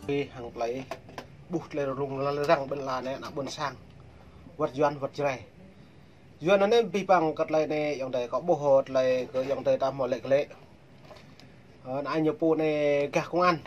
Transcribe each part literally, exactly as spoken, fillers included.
Ƀing hăng tơlơi ƀuh tơlơi rŭng răng ƀơi lŏn anai ană ƀôn sang. Wơ̆t Yuan wơ̆t Jrai. Yuan anai ƀing păng kơ tơlơi anai ayŏng adơi kâo ƀuh tơlơi kơ ayŏng adơi ta hmâo lĕ kơ lĕ. Ơ, ană ñu pô anai gah công an.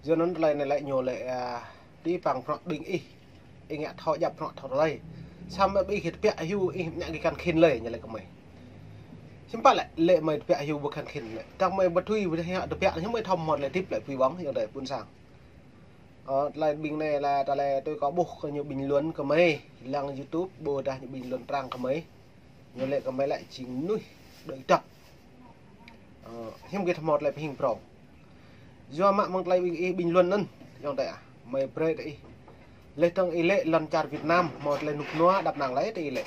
Yuan anŭn tơlơi anai lĕ ñu lĕ, a, ƀing păng prŏng ƀing ih. Ih ngă thâo djăp prŏng thâo tơlơi. Samơ̆ ƀing ih tơbiă hyu ih ngă kơ kăn khĭn lơi ñu lĕ kơ mơi. Hiư̆m pă lĕ, lĕ mơi tơbiă hyu ƀu kăn khĭn lĕ. Tơdang mơi ƀu tui ƀu hă tơbiă hiư̆m mơi thâo mơ̆n lĕ tip lĕ pui ƀơ̆ng ayŏng adơi ƀôn sang. Ơ, tơlơi ƀing anai lĕ tơlơi tui kâo ƀuh kơ ñu bình luận kơ mơi, lăng YouTube ƀôdah ñu bình luận trang kơ mơi. Ñu lĕ kơ mơi lĕ jing mơnuih đuaĭ dăp. Ơ, hiư̆m kơ thâo mơ̆n tơlơi pơhing prŏng. Yua mă mơ̆ng tơlơi ƀing ih bình luận anŭn, ayŏng adơi ah, mơi brơi kơ ih. Leh dơ̆ng ih lĕ lŏn čar Việt Nam hmâo tơlơi rơnŭk rơnua đăp năng lĕ tơ ih lĕ.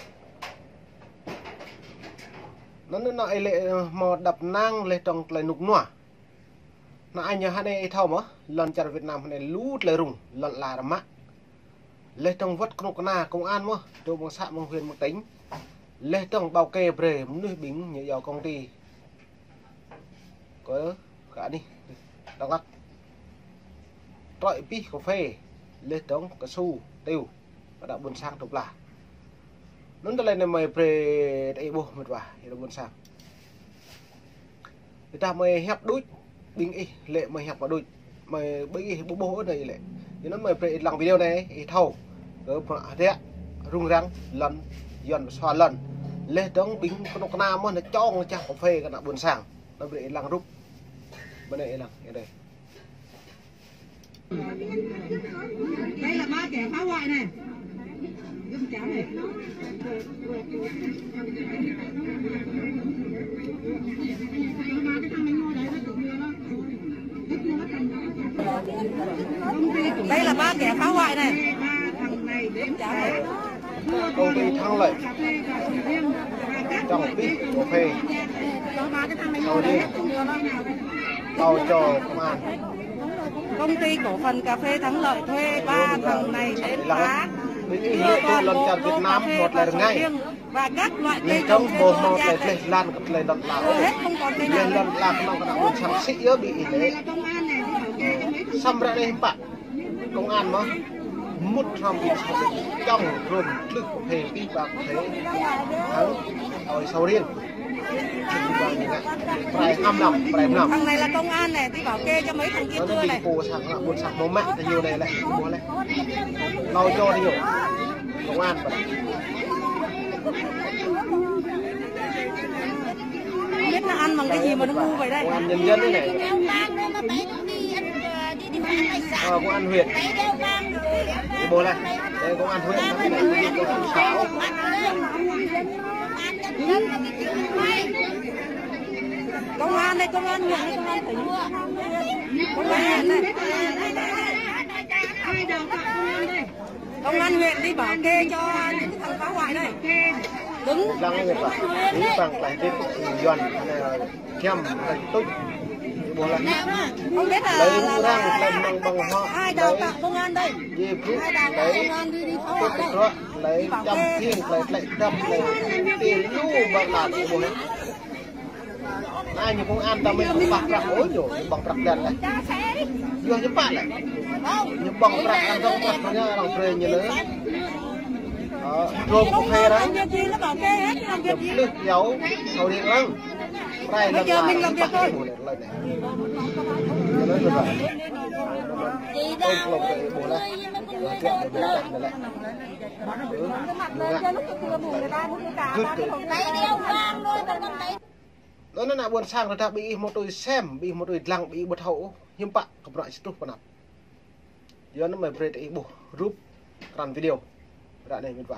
Anŭn anŭn ih lĕ, ơ, hmâo đăp năng leh dơ̆ng tơlơi rơnŭk rơnua. Anai ñu hơnai ih thâo mơ̆, lŏn čar Việt Nam hơnai lu tơlơi rŭng, lŏn ala rơmă. Leh dơ̆ng wơ̆t kơnuk kơna công an mơ̆, dŏ mơ̆ng xã mơ̆ng huyện mơ̆ng tỉnh. Leh dơ̆ng bảo kê brơi mơnuih ƀing ñu yua công ty. Kơ, kơ anih, Đắk Lắk. Trơi pih cà phê, leh dơ̆ng kơsu, tiêu. Kơ ană ƀôn sang tŭ pla. Anŭn tơlơi anai mơi brơi tơ ih ƀuh mĕt wa, ană ƀôn sang. Tơdah mơi hiăp đôč, ƀing ih lĕ mơi hiăp mă đôč. Mơi ƀing ih ƀu ƀuh ôh anai lĕ. Yua anŭn mơi brơi ih lăng video anai, ih thâo. Kơ prŏng hơdră, rŭng răng, lŏn, Yuan pơsua lŏn. Leh dơ̆ng ƀing kơnuk kơna mơ̆ anai čong čah cà phê kơ ană ƀôn sang. Anŭn brơi ih lăng rup. Ƀơi anai ih lăng, anai. Đây là ba kẻ phá hoại này. Găm cháo này. Đây là ba kẻ phá hoại này. Ba thằng này đến phá hoại. Công ty Thắng Lợi. Trồng pih cà phê. Sau đi. Tao cho công an. Công ty cổ phần cà phê Thắng Lợi thuê ba thằng này đến phá. Ƀing ih lĕ tui lŏn čar Việt Nam hmâo tơlơi rơngai. Và các loại cây trồng trên toàn bộ nhà. Leh dơ̆ng ƀu hmâo tơlơi leh lăn kơ tơlơi lŏn ala. Hết không còn cây nào. Leh lăn ala kơ ană ƀôn sang sĭ yơh ƀing ih lĕ. Samơ̆ ră anai hiư̆m pă. Công an mơ̆ mŭt hrŏm ƀing sat čong hrŏm tlưh pơphê pih ba pơphê. Hăng ơi sâu riêng. Prai hăm năm, prai năm. Thằng này là công an này, đi bảo kê cho mấy thằng kia. Nó cưa đi này. Pô sang, ƀôn sang mơ̆ mă, tơ ñu anai lĕ, ƀuh lĕ. Lau čô tơ ñu. Công an ƀă. Không biết nó ăn bằng cái gì mà nó ngu vậy đây. Công an nhân dân đây này. Ờ, công an huyện. Đi bộ này. Đây, công an huyện. Công an xã. Công an đây, công an huyện đây, công an tỉnh. Công an huyện đây. Công an huyện đi bảo kê cho những thằng phá hoại đây. Đứng. Lăng người ta. Đi bằng tài chính, Yuan, Kiăm, tŭč. Ƀuh lĕ. Không biết là, là, là ai đào tạo công an đây? Ai đào tạo công an đi, đi phá hoại đây? Lĕ čăm phiêng, lĕ tlĕ dăp, lĕ tê lu ƀă lăt, ƀuh lĕ. Anai ñu công an ta mơ̆ ƀơ̆ng prăk ôh ñu, ñu ƀơ̆ng prăk đen lĕ. Yua ñu pă lĕ. Ñu ƀơ̆ng prăk, ăn dŏng prăk ñu, arăng brơi ñu lĕ. Ơ, trôm cà phê arăng. Ñu plưh yâo, sâu riêng arăng. Bây giờ mình làm việc thôi. Anŭn ană ƀôn sang rơđah ƀing ih hmâo tui sem, ƀing ih hmâo tui lăng, ƀing ih ƀu thâo ôh, hiư̆m pă kơ bruă či truh pơ anăp. Yua anŭn mơi brơi tơ ih ƀuh rup krăn video. Ră anai mĕt wa.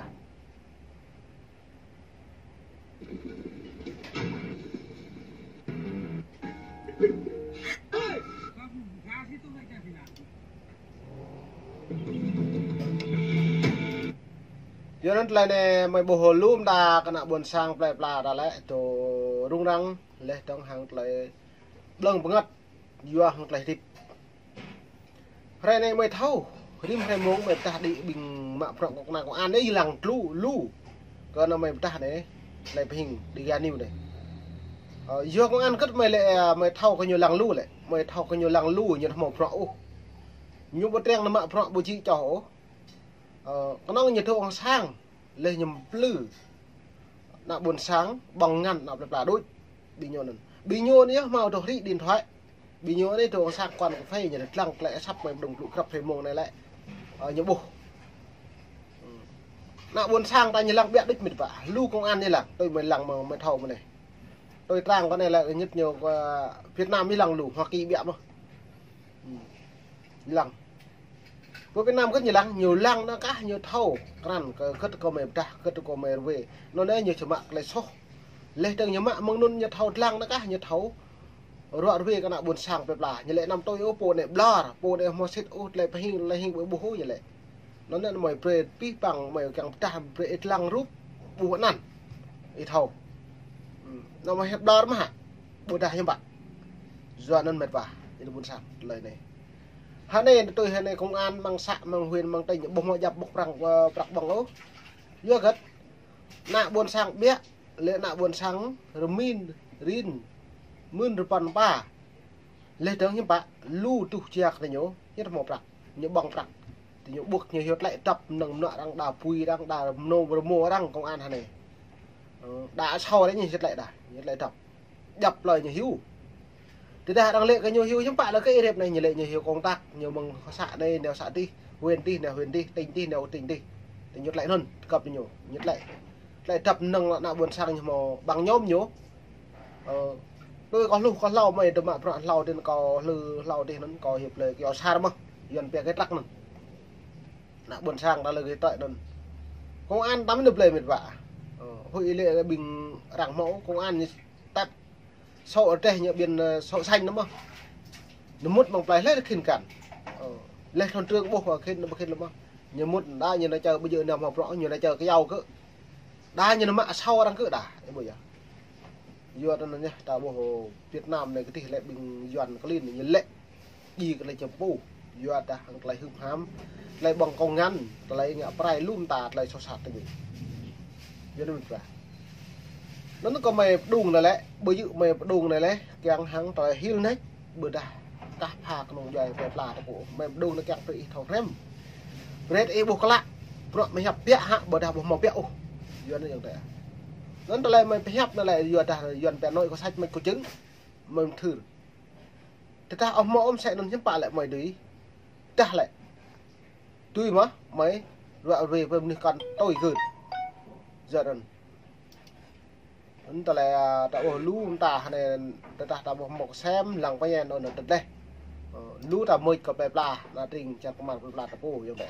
Yua anŭn tơlơi anai mơi ƀuh lu mơta kơ ană ƀôn sang plơi pla ta lĕ, tơ rŭng răng, leh dơ̆ng hăng tơlơi blơ̆ng bơngăt, yua hăng tơlơi hơdip. Hrơi anai mơi thâo, rĭm hrơi mông mơi pơdah đĭ ƀing mă prŏng kơnuk kơna công an anai lăng lu, lu. Kơ anŭn mơi pơdah anai, tơlơi pơhing đi gah anai anai. Ơ, yua công an kơ̆t mơi lĕ, mơi thâo kơ ñu lăng lu lĕ, mơi thâo kơ ñu lăng lu, ñu hmâo prŏng ôh. Ñu ƀu triăng nao mă bruă ƀu či čoh ôh. Ơ, kơnơ̆ng ñu thâo ong sang, leh ñu plư. Ană ƀôn sang, ƀơ̆ng ngăn, ană plơi pla đôč. Ƀing ñu anŭn. Ƀing ñu anai hmâo dŏ rĭ điện thoại. Ƀing ñu anai thâo ong sang quán cà phê, ñu lăng tơlơi asăp mơi pơdŏng plư krăp hrơi mông anai lĕ. Ơ, ñu ƀuh. Ană ƀôn sang ta ñu lăng biă đôč mĭt wa. Lu công an ñu lăng, tui mơi lăng mơi, mơi thâo mơi anai. Tui trang kơ anai lĕ ñu, ñu kơ Việt Nam ñu lăng lu, Hoa Kỳ biă mơ̆n. Lăng. Kơ Việt Nam kơ ñu lăng, ñu lăng anŭn kah ñu thâo, krăn kơ kơt kơ mơi pơdah, kơt kơ mơi rơwe. Anŭn anai ñu či mă tơlơi soh. Leh dơ̆ng ñu mă mơ̆ng anŭn ñu thâo lăng anŭn kah ñu thâo. Ruă rơwe kơ ană ƀôn sang plơi pla, ñu lĕ anăm tui ôh, pô anai ƀlŏr, pô anai hmâo sĭt ôh, tơlơi pơhing, tơlơi hing ƀu ƀuh ôh ñu lĕ. Anŭn anai mơi brơi pih păng, mơi kiăng pơdah, brơi ih lăng rup, ƀuh anăn. Ih thâo. Anŭn mơi hiăp ƀlŏr mơ̆ hă. Ƀôdah hiư̆m pă. Yua anŭn mĕt wa, ih ƀôn sang, tơlơi anai. Hơnai tui hơnai công an, mơ̆ng să, mơ̆ng huyện, mơ̆ng tỉnh, ƀu hmâo djăp ƀŏk prăk, ơ, prăk ƀơ̆ng ôh. Yua hơget. Ană ƀôn sang biă, lĕ ană ƀôn sang rơmin, rin, mưn rơpăn pa. Leh dơ̆ng hiư̆m pă, lu tuh jia kơ ñu, ñu hmâo prăk, ñu ƀơ̆ng prăk. Tơ ñu ƀuh ñu hyu tơlơi dăp mơnơ̆ng mơnuă arăng đa pui, arăng đa mơnô rơmô arăng công an hơnai. Ơ, đa asâo lĕ ñu hyu tơlơi đa, ñu tơlơi dăp. Djăp plơi ñu hyu. Tơdah arăng lĕ kơ ñu hyu hiư̆m pă lĕ kơ ih rep anai, ñu lĕ ñu hyu công tác, ñu mơ̆ng să anai, nao să adih, huyện adih, nao huyện adih, tỉnh adih, nao tỉnh adih. Tơ ñu tơlơi anŭn, kăp ñu, ñu tơlơi. Tơlơi dăp mơnơ̆ng ană ƀôn sang ñu hmâo ƀăng ñŏm ñu. Ơ, tui kâo hluh kâo hlâo mơi tơ mă bruă hlâo dih kâo hlư hlâo dih anŭn kâo hiăp lĕ kơ asar mơ̆n, Yuan pia kơ trăk anŭn. Ană ƀôn sang ta lĕ kơ trăk anŭn. Công an ta mơ̆n plơi mĕt wa. Ơ, huĭ lĕ ƀing arăng hmâo công an ñu tăt sổ rơdêh ñu ƀing, ơ, sổ xanh anŭn mơ̆n. Ñu mŭt mơ̆ng plơi lĕ khĭn kăn. Ơ, leh thôn trưởng ƀuh khĭn anŭn khĭn lĕ mơ̆n. Ñu mŭt đa ñu nao čơ ƀu djơ̆ nao hmâo bruă ñu nao čơ kơyâo kơ. Đa ñu nao mă asâo arăng kơ đa, ih ƀuh yơh. Yua anŭn yơh, ta ƀuh Việt Nam anai kơ tih lĕ ƀing Yuan klin ñu lĕ. Djai kơ tơlơi čơpŭ. Yua dah hăng tơlơi hưp ham. Tơlơi ƀơ̆ng kông ngăn, tơlơi ngă pơrai lŏm ta, tơlơi soh sat tơ ñu. Yua anŭn mĕt wa. Anŭn kơ mơi pơdŏng anai lĕ, ƀu djơ̆ mơi pơdŏng anai lĕ, kiăng hăng tơlơi hil nač, ƀôdah kah pha kơnơ̆ng djuai plơi pla tơ pô. Mơi pơdŏng anai kiăng brơi ih thâo hrăm. Brơi ih ƀuh klă. Bruă mơi hiăp biă hă, ƀôdah ƀu hmâo biă ôh. Yua anŭn yơh tơ. Anŭn tơlơi mơi pơhiăp anai lĕ, yua dah Yuan pia nói có sách mách có chứng. Mơi mơthưr. Tơdah ôh hmâo ôh mơsĕ anŭn hiư̆m pă lĕ mơi dưi. Tơdah lĕ. Dưi mơ̆, mơi, ruă rơwe pơ mơnuih kăn tui gơ̆t. Yua anŭn. Anŭn tơlơi, a, ta ƀuh lu mơta hơnai, tơdah ta ƀuh mŏk sem, lăng pơñen anŭn tơdleh. Ơ, lu ta mŭt kơ plơi pla, ană tring, čar kơmar plơi pla ta pô, yơh lĕ.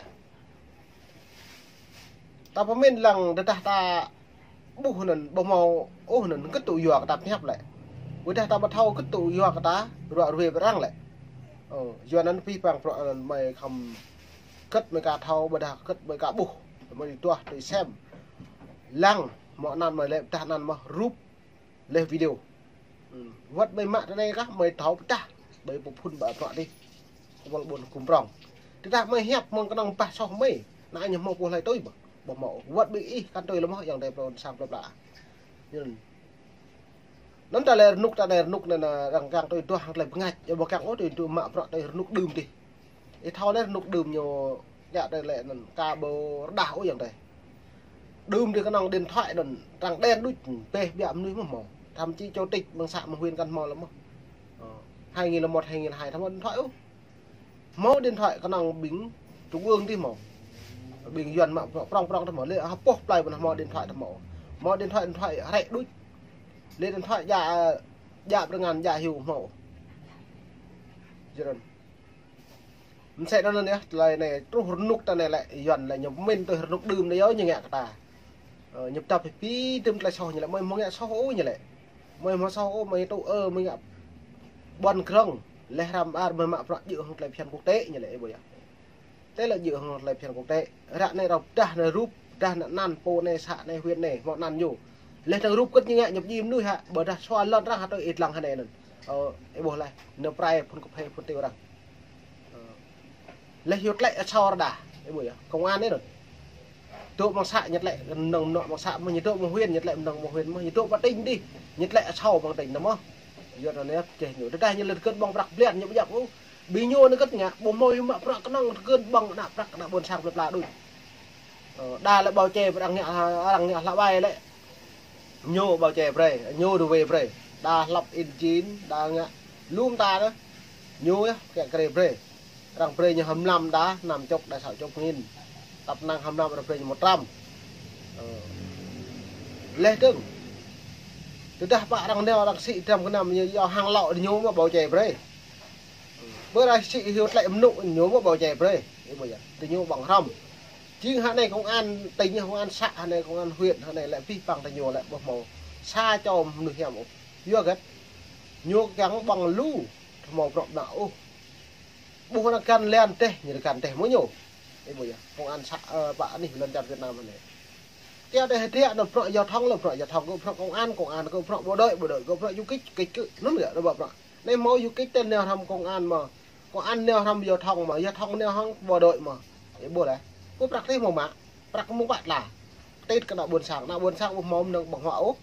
Ta pơmĭn lăng tơdah ta ƀuh anŭn, ƀu hmâo ôh anŭn, kơ̆t tŭ yua kơ ta pơhiăp lĕ. Ƀôdah ta ƀu thâo kơ̆t tŭ yua kơ ta ruă rơwe pơ arăng lĕ. Ơ, yua anŭn pih păng bruă anŭn mơi khŏm kơ̆t mơi ka thâo, ƀôdah kơ̆t mơi ka ƀuh, mơi duah tui sem. Lăng, hmâo anăn mơi lĕ, pơdah anăn mơ̆ rup. Leh video. Ơ, wơ̆t ƀơi mă tơ anai kah, mơi thâo pơdah. Ƀơi pơphun ƀă bruă dih. Kơwăl ƀôn kŭm prŏng. Tơdah mơi hiăp mơ̆ng kơnơ̆ng pah soh mơi. Ană ñu hmâo pô hlơi tui ƀă. Ƀă hmâo. Wơ̆t ƀing ih kăn tui lơ̆m mơ̆ ayŏng adơi plơi sang plơi pla. Anŭn. Anŭn tơlơi rơnŭk ta anai rơnŭk anŭn arăng kiăng tui duah hăng tơlơi pơngač. Yua ƀu kiăng ôh tui tŭ mă bruă tui rơnŭk đưm dih. Ih thâo lĕ rơnŭk đưm ñu ngă tơlơi anŭn ka ƀu rơđah ôh ayŏng adơi. Đưm dih kơnơ̆ng điện thoại anŭn, trắng đen đôč, pĕ biă mơnuih mơ̆ hmâo. Thậm chí chủ tịch mơ̆ng să mơ̆ng huyện kăn hmâo lơ̆m mơ̆. Ơ, hai nghìn lẻ một, hai nghìn hai thâo hmâo điện thoại ôh. Hmâo điện thoại kơnơ̆ng ƀing trung ương dih hmâo. Ƀing Yuan mă prŏng prŏng dih hmâo. Lĕ hơpŏh plơi ƀôn hmâo điện thoại dih hmâo. Hmâo điện thoại, điện thoại hrĕ đôč. Lĕ điện thoại djă, djă pơrơngan djă hyu hmâo. Yua anŭn. Mơsĕ anŭn yơh, tơlơi anai, truh rơnŭk ta anai lĕ, Yuan lĕ ñu pơmĭn tui rơnŭk đưm anai yơh ñu ngă kơ ta. Ơ, ñu pơdăp pih pih đưm tơlơi soh ñu lĕ, mơi hmâo ngă soh ôh ñu lĕ. Mơi hmâo soh ôh, mơi tŭ ơ, mơi ngă ƀuăn krơ̆ng, leh răm ƀar, mơi mă bruă djơ̆ hăng tơlơi phiăn quốc tế ñu lĕ, ƀuh yơh. Tơlơi djơ̆ hăng tơlơi phiăn quốc tế. Ră anai arăng pơdah anai rup, pơdah anăn pô anai, să anai, huyện anai, hmâo anăn ñu. Leh dơ̆ng rup kơ̆t ñu ngă ñu pơdjai mơnuih hă, ƀôdah sua lŏn arăng hă tui ih lăng hơnai anŭn. Ơ, ih ƀuh leh, nao pơrai phun kơphê phun tui arăng. Ơ. Leh yua tơlơi asâo rơđah, ih ƀuh yơh, công an anai anŭn. Dŏ mơ̆ng să ñu tơlơi mơnơ̆ng mơnuă mơ̆ng să mơ̆, ñu dŏ mơ̆ng huyện ñu tơlơi mơnơ̆ng mơ̆ng huyện mơ̆, ñu dŏ pơ tỉnh dih, ñu tơlơi asâo mơ̆ng tỉnh anŭn mơ̆. Yua anŭn yơh, čeh ñu. Tơdah ñu lĕ kơ̆t ƀơ̆ng prăk blian ñu ƀu djăp ôh. Ƀing ñu anai kơ̆t ngă, ƀu hmâo hyu mă prăk kơnơ̆ng tơkơn ƀơ̆ng ană prăk ană ƀôn sang plơi pla đôč. Ơ, đa lĕ bao che arăng ngă, arăng ngă hla ƀai lĕ. Ñu bao che brơi, ñu đu wê brơi. Đa hlăp in jin, đa ngă lum ta đơ. Ñu yơh, kiăng kơ brơi. Arăng brơi ñu hăm lăm đa, năm chục, đa sáu chục nghìn. Tăp năng hăm lăm arăng brơi ñu một trăm. Ơ. Leh dơ̆ng. Tơdah pă arăng nao, arăng sĭ dram kơnăm ñu, yua hăng lŏ ñu mă bao che brơi. Bơ ra sĭ hyu tlĕ mơnŭ ñu mă bao che brơi. Ih ƀuh yơh. Tơ ñu ƀơ̆ng hrăm. Jing hơnai công an tỉnh, công an xã, hơnai công an huyện, hơnai lĕ pih păng tơ ñu lĕ ƀu hmâo sa čô mơnuih hiam ôh. Yua hơget? Ñu kiăng ƀơ̆ng lu, hmâo prăk mă ôh. Ƀuh ană găn lĕ dêh, ñu găn dêh mơ̆ ñu. Ih ƀuh yơh. Công an xã, ơ, pă anih lŏn čar Việt Nam hơnai. Kiăng dêh hơdră anŭn prăk giao thông lĕ prăk giao thông, kơ prăk công an, công an, kơ prăk bộ đội, bộ đội, kơ prăk du kích, kích kơ, anŭn yơh, anŭn prăk. Anai hmâo du kích tơ nao hrăm công an mơ̆. Công an nao hrăm giao thông mơ̆, giao thông nao hrăm bộ đội mơ̆. Ih ƀuh lĕ. Kơ prăk tih hmâo mă, prăk mơ̆ng pă tla. Tĭt kơ ană ƀôn sang, ană ƀôn sang ƀu hmâo mơnơ̆ng ƀơ̆ng huă ôh.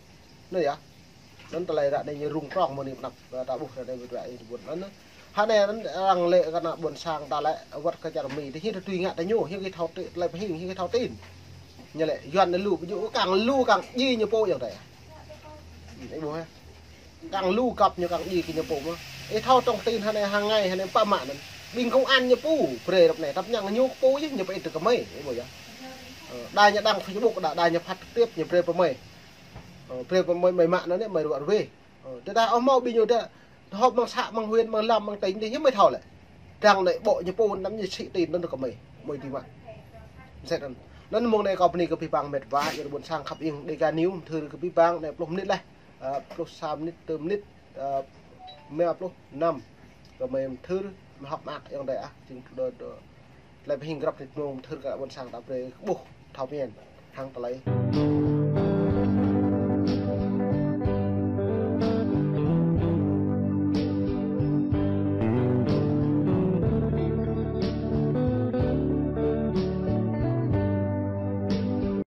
Anŭn yơh. Anŭn tơlơi ră anai ñu rŭng prŏng mơ̆ng anai pơ anăp, ơ, ta ƀuh ră anai ƀu dua ih ƀuh. Anŭn. Hơnai anŭn arăng lĕ kơ ană ƀôn sang ta lĕ wơ̆t kơ čar Mi. Tơ hing tui ngă tơ ñu, hing kơ thâo tĭ, tơlơi pơhing, hing kơ thâo tin. Ñu lĕ Yuan anai lu, ƀu djơ̆ kăng lu kăng djai ñu pô yơh tơ. Ih ƀuh hă? Kăng lu găp ñu kăng djai kơ ñu pô mơ̆. Ih thâo thông tin hơnai hăng ngày hơnai pă mă anŭn. Ƀing công an ñu pô, brơi rŏp anai, tăp năng ñu pô yơh, ñu pơit tơ kơ mơi, ih ƀuh yơh. Ơ, đa ñu đăng Facebook, đa, đa ñu phát trực tiếp, ñu brơi pơ mơi. Ơ, brơi pơ mơi, mơi mă anŭn anai, mơi ruă ruê. Ơ, tơdah ôh hmâo ƀing ñu tơ, hŏp mơ̆ng xã, mơ̆ng huyện, mơ̆ng lăm, mơ̆ng tỉnh, tơ ñu mơi thâo lĕ. Đang anai ƀô̆ ñu pô anŭn ñu sĭ tin anŭn tơ kơ mơi, mơi tui mă. Mơsĕt anŭn. Anŭn mơ̆ng anai kâo bơni kơ abih bang met wa, yua ƀôn sang khăp ing Dega News, mơthưr kơ abih bang, anai pluh mơnit laih. Ơ, pluh sa mơnit, tơ mơnit, ơ, rơma pluh năm. Kơ mơi mơthưr, mơi hŏk mơak ayŏng adơi ah, jing đơ, đơ. Tơlơi pơhing grăp nit mơ̆ng mơthưr kơ ƀôn sang ta brơi kơ ƀuh, thâo mĭn, hăng tơlơi.